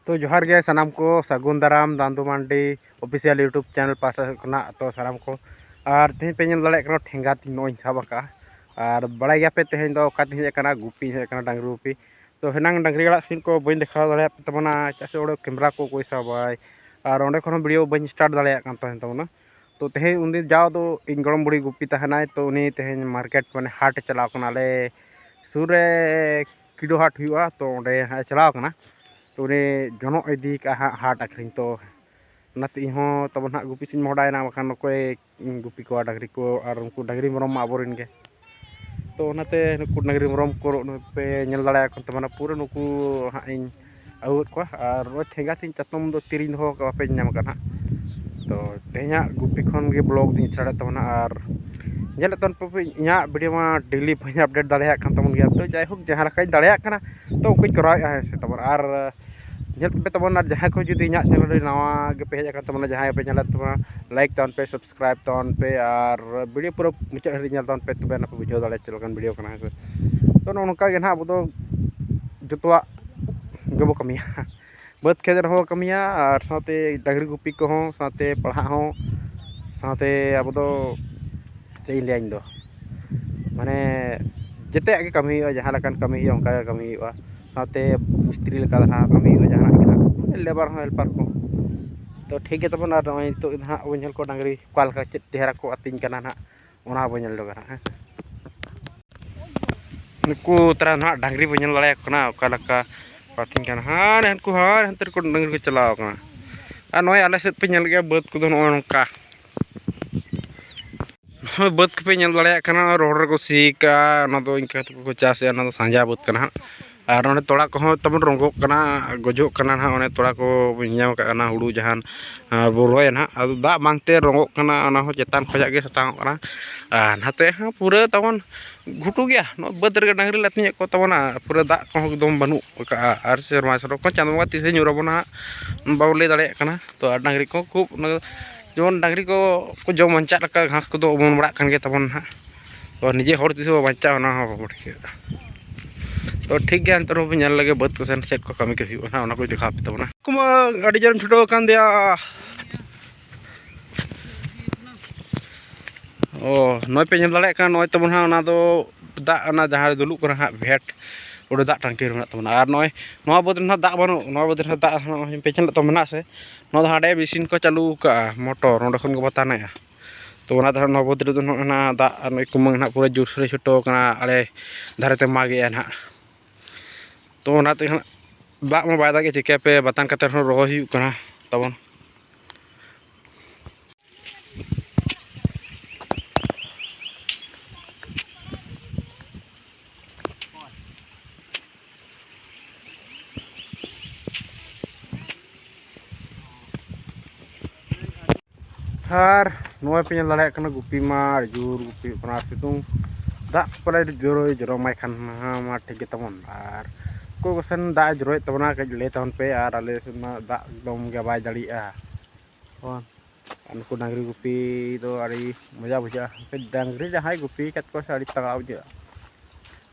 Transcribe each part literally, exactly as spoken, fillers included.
ᱛᱚ ᱡᱚᱦᱟᱨ ᱜᱮ ᱥᱟᱱᱟᱢ ᱠᱚ, ᱥᱟᱹᱜᱩᱱ ᱫᱟᱨᱟᱢ ᱫᱟᱱᱫᱩ ᱢᱟᱱᱰᱤ ᱚᱯᱷᱤᱥᱤᱭᱟᱞ YouTube ᱪᱮᱱᱮᱞ ᱯᱟᱦᱴᱟ ᱥᱮᱫ ᱠᱷᱚᱱᱟᱜ᱾ ᱛᱚ ᱥᱟᱱᱟᱢ ᱠᱚ, ᱟᱨ ᱛᱮᱦᱮᱧ ᱯᱮ ᱧᱮᱞ ᱫᱟᱲᱮᱭᱟᱜ ᱠᱟᱱᱟ ᱴᱷᱮᱸᱜᱟ ᱛᱤᱧ ᱱᱚᱜᱼᱚᱭ ᱤᱧ ᱥᱟᱵ ᱟᱠᱟᱫᱼᱟ᱾ ᱟᱨ ᱵᱟᱲᱟᱭ ᱜᱮᱭᱟᱯᱮ ᱛᱮᱦᱮᱧ ᱫᱚ ᱚᱠᱟ ᱛᱮᱧ ᱦᱮᱡ ᱟᱠᱟᱱᱟ, ᱜᱩᱯᱤᱧ ᱦᱮᱡ ᱟᱠᱟᱱᱟ, ᱰᱟᱝᱨᱤ ᱜᱩᱯᱤ᱾ ᱛᱚ ᱦᱮᱱᱟᱝ ᱰᱟᱝᱨᱤ ᱟᱲᱟᱜ ᱥᱤᱱ ᱠᱚ ᱵᱟᱹᱧ ᱫᱮᱠᱷᱟᱣ ᱫᱟᱲᱮᱭᱟᱜ ᱛᱟᱵᱚᱱᱟ, ᱪᱮᱫᱟᱜ ᱥᱮ ᱚᱸᱰᱮ ᱠᱮᱢᱨᱟ ᱠᱚ ᱚᱠᱚᱭ ᱥᱟᱵᱟᱭ, ᱟᱨ ᱚᱸᱰᱮ ᱠᱷᱚᱱ ᱦᱚᱸ ᱵᱷᱤᱰᱤᱭᱳ ᱵᱟᱹᱧ ᱥᱴᱟᱨᱴ ᱫᱟᱲᱮᱭᱟᱜ ᱠᱟᱱ ᱛᱟᱦᱮᱸ ᱛᱟᱵᱚᱱᱟ᱾ ᱛᱚ ᱛᱮᱦᱮᱧ ᱩᱱᱫᱤᱱ ᱡᱟᱣ ᱫᱚ ᱤᱧ ᱜᱚᱲᱚᱢ ᱵᱩᱲᱦᱤ ᱜᱩᱯᱤ ᱛᱟᱦᱮᱱᱟᱭ, ᱛᱚ ᱩᱱᱤ ᱛᱮᱦᱮᱧ ᱢᱟᱨᱠᱮᱴ ᱢᱟᱱᱮ ᱦᱟᱴ ᱮ ᱪᱟᱞᱟᱣ ᱠᱟᱱᱟ, ᱟᱞᱮ ᱥᱩᱨ ᱨᱮ ᱠᱤᱰᱳ ᱦᱟᱴ ᱦᱩᱭᱩᱜᱼᱟ, ᱛᱚ ᱚᱸᱰᱮ ᱦᱟᱸᱜ ᱮ ᱪᱟᱞᱟᱣ ᱠᱟᱱᱟ᱾ ᱛᱚ ᱩᱱᱤ ᱡᱚᱱᱚᱜ ᱤᱫᱤ ᱠᱟᱜᱼᱟ ᱦᱟᱸᱜ ᱦᱟᱴ ᱟᱹᱠᱷᱨᱤᱧ, ᱛᱚ ᱚᱱᱟᱛᱮ ᱤᱧ ᱦᱚᱸ ᱛᱟᱵᱚᱱ ᱦᱟᱸᱜ ᱜᱩᱯᱤ ᱥᱮᱫ ᱤᱧ ᱢᱚᱦᱰᱟᱭᱮᱱᱟ, ᱵᱟᱠᱷᱟᱱ ᱚᱠᱚᱭ ᱜᱩᱯᱤ ᱠᱚᱣᱟ ᱰᱟᱝᱨᱤ ᱠᱚ, ᱟᱨ ᱩᱱᱠᱩ ᱰᱟᱝᱨᱤ ᱢᱮᱨᱚᱢ ᱢᱟ ᱟᱵᱚᱨᱮᱱ ᱜᱮ᱾ ᱛᱚ ᱚᱱᱟᱛᱮ ᱱᱩᱠᱩ ᱰᱟᱝᱨᱤ ᱢᱮᱨᱚᱢ ᱠᱚ ᱯᱮ ᱧᱮᱞ ᱫᱟᱲᱮᱭᱟᱠᱚ ᱛᱟᱵᱚᱱᱟ, ᱯᱩᱨᱟᱹ ᱱᱩᱠᱩ ᱦᱟᱸᱜ ᱤᱧ ᱟᱹᱜᱩᱭᱮᱫ ᱠᱚᱣᱟ᱾ ᱟᱨ ᱱᱚᱜᱼᱚᱭ ᱴᱷᱮᱸᱜᱟ ᱛᱤᱧ ᱪᱟᱛᱚᱢ ᱫᱚ ᱛᱤᱨᱤᱧ ᱫᱚᱦᱚ ᱠᱟᱜᱼᱟ, ᱵᱟᱯᱮ ᱧᱟᱢ ᱟᱠᱟᱫ ᱦᱟᱸᱜ᱾ ᱛᱚ ᱛᱮᱦᱮᱧᱟᱜ ᱜᱩᱯᱤ ᱠᱷᱚᱱ ᱜᱮ ᱵᱞᱚᱜ ᱫᱚᱧ ᱥᱴᱟᱨᱴᱮᱫ ᱛᱟᱵᱚᱱᱟ᱾ ᱟᱨ ᱧᱮᱞᱮᱫ ᱛᱟᱵᱚᱱ ᱯᱮ ᱤᱧᱟᱹᱜ ᱵᱷᱤᱰᱤᱭᱳ ᱢᱟ ᱰᱮᱞᱤ ᱵᱟᱹᱧ ᱟᱯᱰᱮᱴ ᱫᱟᱲᱮᱭᱟᱜ ᱠᱟᱱ ᱛᱟᱵᱚᱱ ᱜᱮᱭᱟ, ᱛᱚ ᱡᱟᱭᱦᱳᱠ ᱡᱟᱦᱟᱸ ᱞᱮᱠᱟᱧ ᱫᱟᱲᱮᱭᱟᱜ ᱠᱟᱱᱟ ᱛᱚ ᱚᱱᱠᱟᱧ ᱠᱚᱨᱟᱣᱮᱫᱼᱟ, ᱦᱮᱸ ᱥᱮ ᱛᱟᱵᱚᱱ᱾ ᱟᱨ ᱧᱮᱞ ᱯᱮ ᱛᱟᱵᱚᱱ, ᱟᱨ ᱡᱟᱦᱟᱸᱭ ᱠᱚ ᱡᱩᱫᱤ ᱤᱧᱟᱹᱜ ᱪᱮᱱᱮᱞ ᱨᱮ ᱱᱟᱣᱟ ᱜᱮᱯᱮ ᱦᱮᱡ ᱟᱠᱟᱱ ᱛᱟᱵᱚᱱᱟ, ᱡᱟᱦᱟᱸᱭ ᱯᱮ ᱧᱮᱞᱮᱫ ᱛᱟᱵᱚᱱᱟ, ᱞᱟᱭᱤᱠ ᱛᱟᱵᱚᱱ ᱯᱮ, ᱥᱟᱵᱥᱠᱨᱟᱭᱤᱵᱽ ᱛᱟᱵᱚᱱ ᱯᱮ, ᱟᱨ ᱵᱷᱤᱰᱤᱭᱳ ᱯᱩᱨᱟᱹ ᱢᱩᱪᱟᱹᱫ ᱫᱷᱟᱹᱨᱤᱡ ᱧᱮᱞ ᱛᱟᱵᱚᱱ ᱯᱮ, ᱛᱚᱵᱮ ᱟᱱᱟ ᱯᱮ ᱵᱩᱡᱷᱟᱹᱣ ᱫᱟᱲᱮᱭᱟᱜᱼᱟ ᱪᱮᱫ ᱞᱮᱠᱟᱱ ᱵᱷᱤᱰᱤᱭᱳ ᱠᱟᱱᱟ, ᱦᱮᱸ ᱥᱮ᱾ ᱛᱚ ᱱᱚᱜᱼᱚ ᱱᱚᱝᱠᱟ ᱜᱮ ᱱᱟᱦᱟᱜ ᱟᱵᱚ ᱫᱚ ᱡᱚᱛᱚᱣᱟᱜ ᱜᱮᱵᱚ ᱠᱟᱹᱢᱤᱭᱟ᱾ ᱵᱟᱹᱫᱽ ᱠᱷᱮᱛ ᱨᱮᱦᱚᱸ ᱠᱟᱹᱢᱤᱭᱟ, ᱟᱨ ᱥᱟᱶᱛᱮ ᱰᱟᱝᱨᱤ ᱜᱩᱯᱤ ᱠᱚᱦᱚᱸ, ᱥᱟᱶᱛᱮ ᱯᱟᱲᱦᱟᱜ ᱦᱚᱸ, ᱥᱟᱶᱛᱮ ᱟᱵᱚ ᱫᱚ ᱪᱮᱫ ᱤᱧ ᱞᱟᱹᱭᱟ, ᱤᱧ ᱫᱚ ᱢᱟᱱᱮ ᱡᱮᱛᱮᱭᱟᱜ ᱜᱮ ᱠᱟᱹᱢᱤ ᱦᱩᱭᱩᱜᱼᱟ, ᱡᱟᱦᱟᱸ ᱞᱮᱠᱟᱱ ᱠᱟᱹᱢᱤ ᱦᱩᱭᱩᱜᱼᱟ ᱚᱱᱠᱟ ᱜᱮ ᱠᱟᱹᱢᱤ ᱦᱩᱭᱩᱜᱼᱟ᱾ ᱥᱟᱶᱛᱮ ᱢᱤᱥᱛᱨᱤ ᱞᱮᱠᱟ ᱫᱷᱟᱨᱟ ᱠᱟᱹᱢᱤ ᱦᱩᱭᱩᱜᱼᱟ, ᱡᱟᱦᱟᱱᱟᱜ ᱜᱮ ᱱᱟᱦᱟᱜ, ᱞᱮᱵᱟᱨ ᱦᱚᱸ ᱦᱮᱞᱯᱟᱨ ᱠᱚ᱾ ᱛᱚ ᱴᱷᱤᱠ ᱜᱮ ᱛᱟᱵᱚᱱ, ᱟᱨ ᱱᱚᱜᱼᱚᱭ ᱱᱤᱛᱚᱜ ᱫᱚ ᱱᱟᱦᱟᱜ ᱵᱚᱱ ᱧᱮᱞ ᱠᱚᱣᱟ ᱰᱟᱝᱨᱤ ᱚᱠᱟ ᱞᱮᱠᱟ ᱪᱮᱫ ᱪᱮᱦᱨᱟ ᱠᱚ ᱟᱹᱛᱤᱧ ᱠᱟᱱᱟ ᱱᱟᱦᱟᱜ, ᱚᱱᱟ ᱵᱚᱱ ᱧᱮᱞ ᱡᱚᱝᱟ ᱱᱟᱦᱟᱜ, ᱦᱮᱸ ᱥᱮ᱾ ᱱᱩᱠᱩ ᱛᱟᱨᱟ ᱱᱟᱦᱟᱜ ᱰᱟᱝᱨᱤ ᱵᱚᱱ ᱧᱮᱞ ᱫᱟᱲᱮᱭᱟᱠᱚ ᱠᱟᱱᱟ ᱚᱠᱟ ᱞᱮᱠᱟ ᱠᱚ ᱟᱹᱛᱤᱧ ᱠᱟᱱᱟ, ᱦᱟᱱᱮ ᱦᱟᱱᱠᱩ ᱦᱟᱱᱮ ᱦᱟᱱᱛᱮ ᱨᱮᱠᱚ ᱰᱟᱝᱨᱤ ᱠᱚ ᱪᱟᱞᱟᱣ ᱠᱟᱱᱟ᱾ ᱟᱨ ᱱᱚᱜᱼᱚᱭ ᱟᱞᱮ ᱥᱮᱫ ᱯᱮ ᱧᱮᱞ ᱜᱮᱭᱟ ᱵᱟᱹᱫᱽ ᱠᱚᱫᱚ ᱱᱚᱜᱼᱚᱭ ᱱᱚᱝᱠᱟ᱾ ᱱᱚᱜᱼᱚᱭ ᱵᱟᱹᱫᱽ ᱠᱚᱯᱮ ᱧᱮᱞ ᱫᱟᱲᱮᱭᱟᱜ ᱠᱟᱱᱟ, ᱨᱚᱦᱚᱲ ᱨᱮᱠᱚ ᱥᱤ ᱠᱟᱜᱼᱟ, ᱚᱱᱟ ᱫᱚ ᱤᱱᱠᱟᱹ ᱠᱟᱛᱮ ᱠᱚ ᱪᱟᱥᱮᱜᱼᱟ, ᱚᱱᱟ ᱫᱚ ᱥᱟᱸᱡᱟ ᱵᱟᱹᱫᱽ ᱠᱟᱱᱟ ᱦᱟᱸᱜ᱾ ᱟᱨ ᱱᱚᱰᱮ ᱛᱚᱲᱟ ᱠᱚᱦᱚᱸ ᱛᱟᱵᱚᱱ ᱨᱚᱸᱜᱚᱜ ᱠᱟᱱᱟ, ᱜᱚᱡᱚᱜ ᱠᱟᱱᱟ ᱱᱟᱦᱟᱜ᱾ ᱚᱱᱮ ᱛᱚᱲᱟ ᱠᱚ ᱵᱚᱱ ᱧᱟᱢ ᱟᱠᱟᱫ ᱠᱟᱱᱟ, ᱦᱩᱲᱩ ᱡᱟᱦᱟᱸ ᱵᱚᱱ ᱨᱚᱦᱚᱭᱟ ᱱᱟᱦᱟᱜ, ᱟᱫᱚ ᱫᱟᱜ ᱵᱟᱝᱛᱮ ᱨᱚᱸᱜᱚᱜ ᱠᱟᱱᱟ, ᱚᱱᱟ ᱦᱚᱸ ᱪᱮᱛᱟᱱ ᱠᱷᱚᱱᱟᱜ ᱜᱮ ᱥᱟᱥᱟᱝᱚᱜ ᱠᱟᱱᱟ᱾ ᱟᱨ ᱱᱟᱛᱮ ᱦᱚᱸ ᱯᱩᱨᱟᱹ ᱛᱟᱵᱚᱱ ᱜᱷᱩᱴᱩ ᱜᱮᱭᱟ, ᱱᱚᱣᱟ ᱵᱟᱹᱫᱽ ᱨᱮᱜᱮ ᱰᱟᱝᱨᱤ ᱞᱮ ᱟᱹᱛᱤᱧᱮᱫ ᱠᱚ ᱛᱟᱵᱚᱱᱟ, ᱯᱩᱨᱟᱹ ᱫᱟᱜ ᱠᱚᱦᱚᱸ ᱮᱠᱫᱚᱢ ᱵᱟᱹᱱᱩᱜ ᱟᱠᱟᱫᱼᱟ᱾ ᱟᱨ ᱥᱮᱨᱢᱟ ᱥᱚᱨᱚᱠ ᱠᱚ ᱪᱟᱸᱫᱳ ᱵᱚᱸᱜᱟ ᱛᱤᱥᱮ ᱧᱩᱨ ᱟᱵᱚᱱᱟ ᱦᱟᱸᱜ, ᱵᱟᱵᱚ ᱞᱟᱹᱭ ᱫᱟᱲᱮᱭᱟᱜ ᱠᱟᱱᱟ᱾ ᱛᱚ ᱟᱨ ᱰᱟᱝᱨᱤ ᱠᱚ ᱠᱷᱩᱵ ᱚᱱᱟ ᱡᱮᱢᱚᱱ ᱰᱟᱝᱨᱤ ᱠᱚ ᱠᱚ ᱡᱚᱢ ᱵᱟᱧᱪᱟᱜ ᱞᱮᱠᱟ ᱜᱷᱟᱥ ᱠᱚᱫᱚ ᱚᱢᱚᱱ ᱵᱟᱲᱟᱜ ᱠᱟᱱ ᱜᱮ ᱛᱟᱵᱚᱱ ᱦᱟᱸᱜ᱾ ᱛᱚ ᱱᱤᱡᱮ ᱦᱚᱲ ᱛᱤᱥ ᱦᱚᱸ ᱵᱟᱧᱪᱟᱜᱼᱟ, ᱚᱱᱟ ᱦᱚᱸ ᱵᱟᱵᱚ ᱴᱷᱤᱠᱟᱹᱭᱮᱫᱟ᱾ ᱛᱚ ᱴᱷᱤᱠ ᱜᱮᱭᱟ, ᱱᱤᱛᱚᱜ ᱦᱚᱸ ᱵᱚᱱ ᱧᱮᱞ ᱞᱮᱜᱮ ᱵᱟᱹᱫᱽ ᱠᱚ ᱥᱮᱱ ᱪᱮᱫ ᱠᱚ ᱠᱟᱹᱢᱤ ᱠᱚ ᱦᱩᱭᱩᱜ ᱠᱟᱱᱟ, ᱚᱱᱟ ᱠᱚ ᱫᱮᱠᱷᱟᱣ ᱟᱯᱮ ᱛᱟᱵᱚᱱᱟ᱾ ᱠᱚ ᱢᱟ ᱟᱹᱰᱤ ᱡᱳᱨᱮᱢ ᱪᱷᱩᱴᱟᱹᱣ ᱟᱠᱟᱱ ᱫᱮᱭᱟ᱾ ᱚ, ᱱᱚᱜᱼᱚᱭ ᱯᱮ ᱧᱮᱞ ᱫᱟᱲᱮᱭᱟᱜ ᱠᱟᱱᱟ, ᱱᱚᱜᱼᱚᱭ ᱛᱟᱵᱚᱱ ᱦᱟᱸᱜ ᱚᱱᱟ ᱫᱚ ᱫᱟᱜ, ᱚᱱᱟ ᱡᱟᱦᱟᱸ ᱨᱮ ᱫᱩᱞᱩᱜ ᱠᱟᱱᱟ ᱦᱟᱸᱜ ᱵᱷᱮᱴ, ᱚᱸᱰᱮ ᱫᱟᱜ ᱴᱟᱝᱠᱤ ᱨᱮ ᱢᱮᱱᱟᱜ ᱛᱟᱵᱚᱱᱟ᱾ ᱟᱨ ᱱᱚᱜᱼᱚᱭ ᱱᱚᱣᱟ ᱵᱟᱹᱫᱽ ᱨᱮ ᱦᱟᱸᱜ ᱫᱟᱜ ᱵᱟᱹᱱᱩᱜ, ᱱᱚᱣᱟ ᱵᱟᱹᱫᱽ ᱨᱮ ᱦᱟᱸᱜ ᱫᱟᱜ ᱱᱚᱜᱼᱚᱭ ᱯᱮ ᱧᱮᱞ ᱛᱚ ᱢᱮᱱᱟᱜ ᱥᱮ, ᱱᱚᱣᱟ ᱫᱚ ᱦᱟᱸᱰᱮ ᱢᱮᱥᱤᱱ ᱠᱚ ᱪᱟᱹᱞᱩ ᱟᱠᱟᱫᱼᱟ, ᱢᱚᱴᱚᱨ, ᱚᱸᱰᱮ ᱠᱷᱚᱱ ᱜᱮ ᱵᱟᱛᱟᱱᱮᱜᱼᱟ᱾ ᱛᱚ ᱚᱱᱟ ᱫᱚ ᱦᱟᱸᱜ ᱱᱚᱣᱟ ᱵᱟᱹᱫᱽ ᱨᱮᱫᱚ ᱱᱚᱜᱼᱚᱭ ᱱᱟᱜ ᱫᱟᱜ ᱟᱨ ᱱᱚᱜᱼᱚᱭ ᱠᱩᱢᱟᱹᱝ ᱱᱟᱜ ᱯᱩᱨᱟᱹ ᱡᱳᱨᱥᱳᱨᱮ ᱪᱷᱩᱴᱟᱹᱣ ᱠᱟᱱᱟ, ᱟᱲᱮ ᱫᱷᱟᱨᱮ ᱛᱮ ᱢᱟᱜᱮᱜᱼᱟ ᱱᱟᱜ᱾ ᱛᱚ ᱚᱱᱟᱛᱮ ᱦᱟᱸᱜ ᱫᱟᱜ ᱢᱟ ᱵᱟᱭ ᱫᱟᱜᱮᱜ, ᱪᱤᱠᱟᱹᱯᱮ ᱵᱟᱛᱟᱱ ᱠᱟᱛᱮ ᱨᱮᱦᱚᱸ ᱨᱚᱦᱚᱭ ᱦᱩᱭᱩᱜ ᱠᱟᱱᱟ ᱛᱟᱵᱚᱱ᱾ ᱟᱨ ᱱᱚᱜᱼᱚᱭ ᱯᱮ ᱧᱮᱞ ᱫᱟᱲᱮᱭᱟᱜ ᱠᱟᱱᱟ, ᱜᱩᱯᱤ ᱢᱟ ᱟᱹᱰᱤ ᱡᱳᱨ ᱜᱩᱯᱤ ᱦᱩᱭᱩᱜ ᱠᱟᱱᱟ᱾ ᱟᱨ ᱥᱤᱛᱩᱝ ᱫᱟᱜ ᱯᱟᱞᱮ ᱟᱹᱰᱤ ᱡᱳᱨᱮ ᱡᱚᱨᱚ ᱢᱟᱭ ᱠᱷᱟᱱ ᱢᱟ ᱴᱷᱤᱠ ᱜᱮ ᱛᱟᱵᱚᱱ᱾ ᱟᱨ ᱚᱠᱚᱭ ᱠᱚᱥᱮᱱ ᱫᱟᱜ ᱮ ᱡᱚᱨᱚᱭᱮᱫ ᱛᱟᱵᱚᱱᱟ, ᱠᱟᱹᱡ ᱞᱟᱹᱭ ᱛᱟᱵᱚᱱ ᱯᱮ᱾ ᱟᱨ ᱟᱞᱮ ᱥᱮᱫ ᱢᱟ ᱫᱟᱜ ᱮᱠᱫᱚᱢ ᱜᱮ ᱵᱟᱭ ᱡᱟᱹᱲᱤᱭᱮᱜᱼᱟ᱾ ᱟᱨ ᱱᱩᱠᱩ ᱰᱟᱝᱨᱤ ᱜᱩᱯᱤ ᱫᱚ ᱟᱹᱰᱤ ᱢᱚᱡᱟ ᱵᱩᱡᱷᱟᱹᱜᱼᱟ᱾ ᱰᱟᱝᱨᱤ ᱡᱟᱦᱟᱸᱭ ᱜᱩᱯᱤ ᱟᱠᱟᱫ ᱠᱚᱣᱟ ᱥᱮ, ᱟᱹᱰᱤ ᱛᱟᱜᱲᱟ ᱵᱩᱡᱷᱟᱹᱜᱼᱟ᱾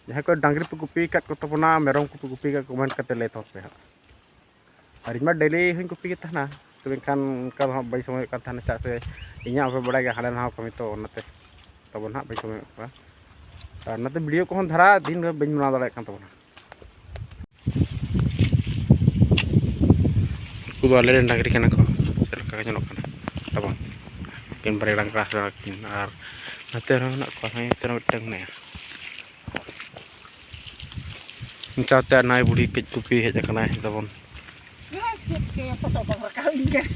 ᱡᱟᱦᱟᱸᱭ ᱠᱚ ᱰᱟᱝᱨᱤ ᱯᱮ ᱜᱩᱯᱤ ᱟᱠᱟᱫ ᱠᱚ ᱛᱟᱵᱚᱱᱟ, ᱢᱮᱨᱚᱢ ᱠᱚᱯᱮ ᱜᱩᱯᱤ ᱟᱠᱟᱫ ᱠᱚ, ᱠᱚᱢᱮᱱᱴ ᱠᱟᱛᱮ ᱞᱟᱹᱭ ᱛᱟᱵᱚᱱ ᱯᱮ ᱦᱟᱸᱜ᱾ ᱟᱨ ᱤᱧ ᱢᱟ ᱰᱮᱞᱤ ᱦᱚᱸᱧ ᱜᱩᱯᱤ ᱜᱮ ᱛᱟᱦᱮᱱᱟ, ᱛᱚᱵᱮ ᱮᱱᱠᱷᱟᱱ ᱚᱱᱠᱟ ᱫᱚ ᱦᱟᱸᱜ ᱵᱟᱹᱧ ᱥᱚᱢᱚᱭᱚᱜ ᱠᱟᱱ ᱛᱟᱦᱮᱱᱟ, ᱪᱮᱫᱟᱜ ᱥᱮ ᱤᱧᱟᱹᱜ ᱦᱚᱸᱯᱮ ᱵᱟᱲᱟᱭ ᱜᱮᱭᱟ, ᱦᱟᱸᱰᱮ ᱱᱟᱣᱟ ᱠᱟᱹᱢᱤ, ᱛᱚ ᱚᱱᱟᱛᱮ ᱛᱟᱵᱚᱱ ᱦᱟᱸᱜ ᱵᱟᱹᱧ ᱥᱚᱢᱚᱭᱚᱜ ᱠᱟᱱᱟ᱾ ᱟᱨ ᱚᱱᱟᱛᱮ ᱵᱷᱤᱰᱤᱭᱳ ᱠᱚᱦᱚᱸ ᱫᱷᱟᱨᱟ ᱫᱤᱱ ᱨᱮ ᱵᱟᱹᱧ ᱵᱮᱱᱟᱣ ᱫᱟᱲᱮᱭᱟᱜ ᱠᱟᱱ ᱛᱟᱵᱚᱱᱟ᱾ ᱩᱱᱠᱩ ᱫᱚ ᱟᱞᱮ ᱨᱮᱱ ᱰᱟᱝᱨᱤ ᱠᱟᱱᱟ ᱠᱚ, ᱪᱮᱫ ᱞᱮᱠᱟ ᱠᱚ ᱧᱮᱞᱚᱜ ᱠᱟᱱᱟ ᱛᱟᱵᱚᱱ᱾ ᱩᱱᱠᱤᱱ ᱵᱟᱨᱭᱟ ᱰᱟᱝᱨᱟ ᱠᱟᱱᱟ ᱠᱤᱱ, ᱟᱨ ᱱᱚᱛᱮ ᱨᱮᱦᱚᱸ ᱢᱮᱱᱟᱜ ᱠᱚᱣᱟ, ᱱᱚᱛᱮ ᱨᱮᱦᱚᱸ ᱢᱤᱫᱴᱟᱝ ᱢᱮᱱᱟᱭᱟ᱾ ᱚᱱᱠᱟᱛᱮ ᱱᱟᱭ ᱵᱩᱲᱦᱤ ᱠᱟᱹᱡ ᱜᱩᱯᱤ ᱦᱮᱡ ᱟᱠᱟᱱᱟᱭ ᱛᱟᱵᱚᱱ᱾ ᱪᱮᱫ ᱠᱚ ᱯᱷᱳᱴᱳ ᱠᱚᱢ ᱨᱟᱠᱟᱵ ᱤᱧ ᱠᱟᱱᱟ?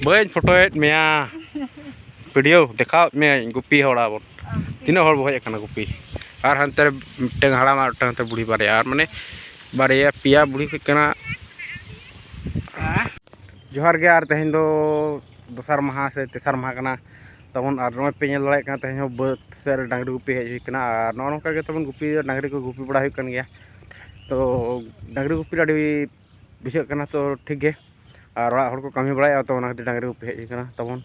ᱵᱟᱹᱧ ᱯᱷᱳᱴᱳᱭᱮᱫ ᱢᱮᱭᱟ, ᱵᱷᱤᱰᱤᱭᱳ ᱫᱮᱠᱷᱟᱣᱮᱫ ᱢᱮᱭᱟᱧ ᱜᱩᱯᱤ ᱦᱚᱲ ᱟᱵᱚᱱ᱾ ᱛᱤᱱᱟᱹᱜ ᱦᱚᱲ ᱵᱚ ᱦᱮᱡ ᱟᱠᱟᱱᱟ ᱜᱩᱯᱤ, ᱟᱨ ᱦᱟᱱᱛᱮ ᱨᱮ ᱢᱤᱫᱴᱟᱝ ᱦᱟᱲᱟᱢ ᱟᱨ ᱢᱤᱫᱴᱟᱝ ᱦᱟᱱᱛᱮ ᱵᱩᱲᱦᱤ, ᱵᱟᱨᱭᱟ, ᱟᱨ ᱢᱟᱱᱮ ᱵᱟᱨᱭᱟ ᱯᱮᱭᱟ ᱵᱩᱲᱦᱤ ᱠᱚ ᱦᱮᱡ ᱟᱠᱟᱱᱟ᱾ ᱡᱚᱦᱟᱨ ᱜᱮ, ᱟᱨ ᱛᱮᱦᱮᱧ ᱫᱚ ᱫᱚᱥᱟᱨ ᱢᱟᱦᱟ ᱥᱮ ᱛᱮᱥᱟᱨ ᱢᱟᱦᱟ ᱠᱟᱱᱟ ᱛᱟᱵᱚᱱ᱾ ᱟᱨ ᱱᱚᱜᱼᱚᱭ ᱯᱮ ᱧᱮᱞ ᱫᱟᱲᱮᱭᱟᱜ ᱠᱟᱱᱟ, ᱛᱮᱦᱮᱧ ᱦᱚᱸ ᱵᱟᱹᱫᱽ ᱥᱮᱫ ᱨᱮ ᱰᱟᱝᱨᱤ ᱜᱩᱯᱤ ᱦᱮᱡ ᱦᱩᱭ ᱠᱟᱱᱟ᱾ ᱟᱨ ᱱᱚᱜᱼᱚ ᱱᱚᱝᱠᱟ ᱜᱮ ᱛᱟᱵᱚᱱ ᱜᱩᱯᱤ, ᱰᱟᱝᱨᱤ ᱠᱚ ᱜᱩᱯᱤ ᱵᱟᱲᱟ ᱦᱩᱭᱩᱜ ᱠᱟᱱ ᱜᱮᱭᱟ᱾ ᱛᱚ ᱰᱟᱝᱨᱤ ᱜᱩᱯᱤ ᱨᱮ ᱟᱹᱰᱤ ᱵᱩᱡᱷᱟᱹᱜ ᱠᱟᱱᱟ, ᱛᱚ ᱴᱷᱤᱠ ᱜᱮ᱾ ᱟᱨ ᱚᱲᱟᱜ ᱦᱚᱲ ᱠᱚ ᱠᱟᱹᱢᱤ ᱵᱟᱲᱟᱭᱮᱫᱼᱟ, ᱛᱚ ᱚᱱᱟ ᱠᱷᱟᱹᱛᱤᱨ ᱰᱟᱝᱨᱤ ᱜᱩᱯᱤ ᱦᱮᱡ ᱦᱩᱭ ᱠᱟᱱᱟ ᱛᱟᱵᱚᱱ᱾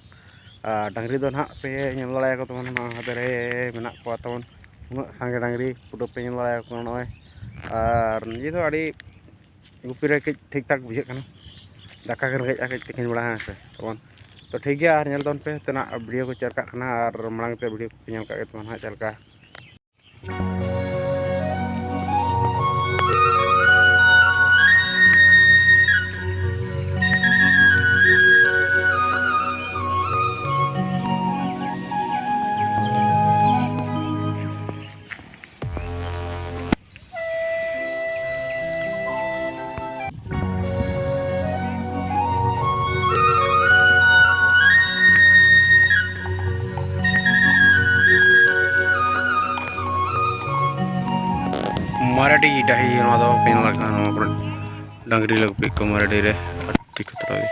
ᱟᱨ ᱰᱟᱝᱨᱤ ᱫᱚ ᱱᱟᱦᱟᱜ ᱯᱮ ᱧᱮᱞ ᱫᱟᱲᱮᱭᱟᱠᱚ ᱛᱟᱵᱚᱱ, ᱱᱚᱣᱟ ᱫᱷᱟᱨᱮ ᱨᱮ ᱢᱮᱱᱟᱜ ᱠᱚᱣᱟ ᱛᱟᱵᱚᱱ᱾ ᱩᱱᱟᱹᱜ ᱥᱟᱸᱜᱮ ᱰᱟᱝᱨᱤ ᱯᱩᱨᱟᱹ ᱯᱮ ᱧᱮᱞ ᱫᱟᱲᱮᱭᱟᱠᱚ ᱠᱟᱱᱟ ᱱᱚᱜᱼᱚᱭ᱾ ᱟᱨ ᱱᱤᱡᱮ ᱫᱚ ᱟᱹᱰᱤ ᱜᱩᱯᱤ ᱨᱮ ᱠᱟᱹᱡ ᱴᱷᱤᱠ ᱴᱷᱟᱠ ᱵᱩᱡᱷᱟᱹᱜ ᱠᱟᱱᱟ, ᱫᱟᱠᱟ ᱜᱮ ᱨᱮᱸᱜᱮᱡᱼᱟ ᱠᱟᱹᱡ ᱛᱤᱠᱤᱱ ᱵᱮᱲᱟ, ᱦᱮᱸ ᱥᱮ ᱛᱟᱵᱚᱱ᱾ ᱛᱚ ᱴᱷᱤᱠ ᱜᱮᱭᱟ, ᱟᱨ ᱧᱮᱞ ᱛᱟᱵᱚᱱ ᱯᱮ ᱛᱮᱱᱟᱜ ᱵᱷᱤᱰᱤᱭᱳ ᱠᱚ ᱪᱮᱫ ᱞᱮᱠᱟᱜ ᱠᱟᱱᱟ, ᱟᱨ ᱢᱟᱲᱟᱝ ᱛᱮ ᱵᱷᱤᱰᱤᱭᱳ ᱠᱚᱯᱮ ᱧᱮᱞ ᱠᱟᱜ ᱜᱮ ᱛᱟᱵᱚᱱ ᱦᱟᱸᱜ ᱪᱮᱫ ᱞᱮᱠᱟ᱾ ᱢᱟᱨᱟᱰᱤ ᱰᱟᱹᱦᱤ, ᱱᱚᱣᱟ ᱫᱚ ᱯᱮ ᱧᱮᱞ ᱫᱟᱲᱮᱭᱟᱜ ᱠᱟᱱᱟ, ᱱᱚᱣᱟ ᱠᱚᱨᱮ ᱰᱟᱝᱨᱤ ᱞᱮ ᱜᱩᱯᱤᱭᱮᱫ ᱠᱚᱣᱟ ᱢᱟᱨᱟᱰᱤ ᱨᱮ, ᱟᱹᱰᱤ ᱠᱷᱟᱛᱨᱟ ᱜᱮ᱾